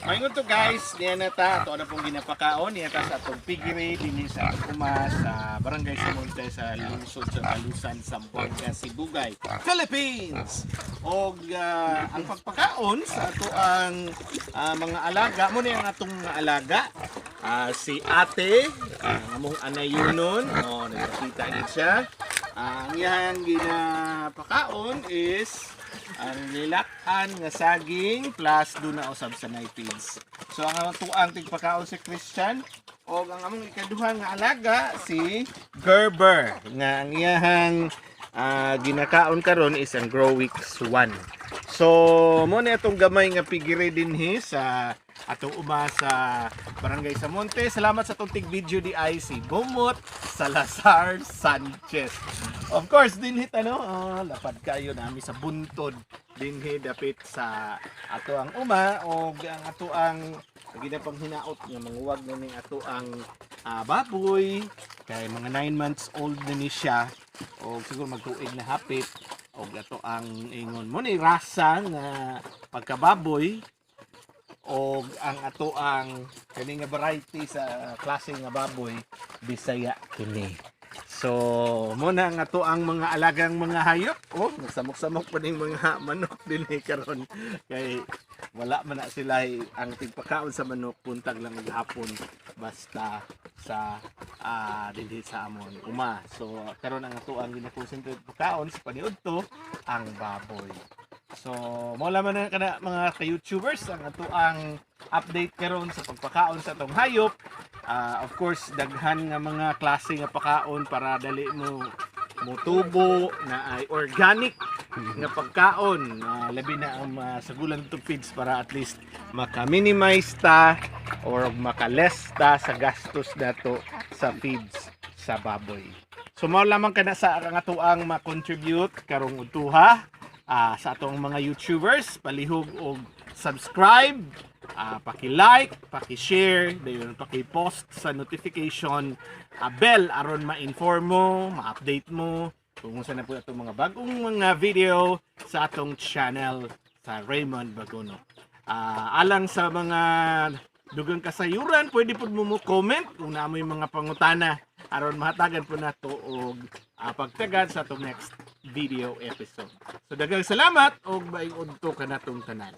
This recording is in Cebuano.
Maingon to, guys, niya na ta ato na pong ginapakaon niya ta sa atong piggery dinhi sa uma sa Barangay Samonte sa lungsod sa Talusan, Zamboanga Sibugay, Philippines. Og ang pagpakaon sa ato ang mga alaga mo ni ang atong mga alaga, si ate, ang among anayunon, oh, nagpakita gid siya. Ang iyang ginapakaon is ang nilak-an nga saging plus duna usab sa night feeds. So ang atuang tigpakaon si Christian o ang among ikaduha nga alaga si Gerber nga ang iyahang ginakaon karon is ang Growix 1. So mo ni atong gamay nga piggery dinhi sa atong uma sa Barangay Samonte. Salamat sa atong tig video di ay si Bumot Salazar Sanchez. Of course, dinhi ano, lapad kayo nami sa buntod dinhi dapit sa ato ang uma o ang ato ang ginapang hinaot nga manguwag na ning ato ang baboy kay mga 9 months old na ni siya o siguro magtuig na hapit. Og ato ang ingon mo ni rasa nga pagkababoy og ang ato ang kani nga variety sa klase nga baboy, Bisaya kini. So mo na ang ato ang mga alagang mga hayop. Oh, nagsamok-samok pa ning mga manok dinhi karon kay wala man na sila, ang tigpakaon sa manok buntag lang ug hapon basta sa dinhi sa amon uma. So karon ang ato ang gina-concentrate pagkaon sa paniudto ang baboy. So, mo man na kana, mga ka-YouTubers, ang ato ang update karon sa pagpakaon sa atong hayop. Of course, daghan nga mga klase nga pakaon para dali mo motubo na ay organic nga pagkaon. Labi na ang sagulan to feeds para at least maka-minimize ta or maka-less ta sa gastos nato sa feeds sa baboy. So mao lamang kana sa ang atoang ma-contribute karong udtuha sa atong mga YouTubers. Palihog og subscribe, paki-like, paki-share, dayon paki-post sa notification bell aron ma-inform mo, ma-update mo kung unsa na po atong mga bagong mga video sa atong channel sa Raymond Bagono. Alang sa mga dugang kasayuran, pwede po mo mo comment kung naa moy mga pangutana aron mahatagan po nato og pagtagad sa atong next video episode. So daghang salamat og maayong udto kanatong tanan.